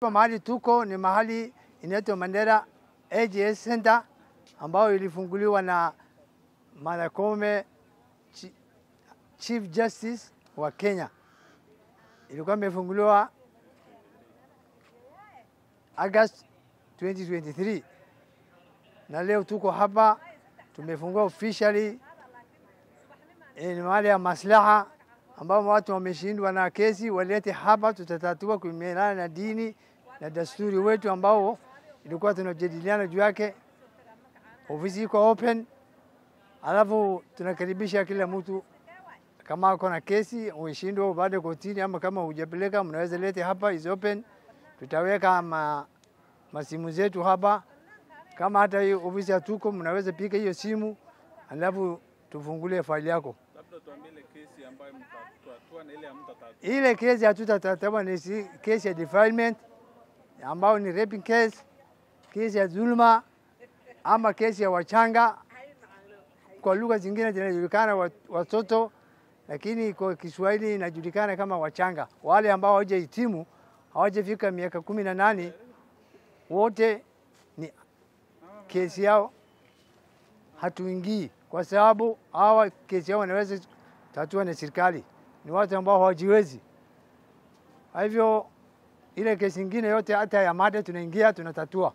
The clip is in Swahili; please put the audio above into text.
Mahali tuko ni mahali inaitwa Mandera AGS Center ambayo ilifunguliwa na Martha Koome, Chief Justice wa Kenya. Ilikuwa imefunguliwa August 2023 na leo tuko hapa tumefungua officially. Ni mahali ya maslaha ambao watu wameshindwa na kesi walete hapa, tutatatua kulingana na dini na desturi wetu ambao ilikuwa tunajadiliana juu yake. Ofisi iko open, alafu tunakaribisha kila mtu. Kama uko na kesi umeshindwa bado kotini, ama kama hujapeleka, mnaweza lete hapa, is open. Tutaweka masimu zetu hapa. Kama hata hiyo ofisi hatuko, mnaweza piga hiyo simu, alafu tufungulie faili yako. Labda tuambie ile kesi ambayo mtatatua na ile hamtatatua. Ile kesi hatutatatua ni kesi ya defilement ambayo ni raping case, kesi ya dhuluma ama kesi ya wachanga, kwa lugha zingine zinajulikana watoto, lakini kwa Kiswahili inajulikana kama wachanga, wale ambao hawajahitimu, hawajafika miaka 18, wote ni kesi yao hatuingii, kwa sababu hawa kesi yao wanaweza tatua na serikali, ni watu ambao hawajiwezi. Kwa hivyo ile kesi nyingine yote hata ya mada tunaingia tunatatua.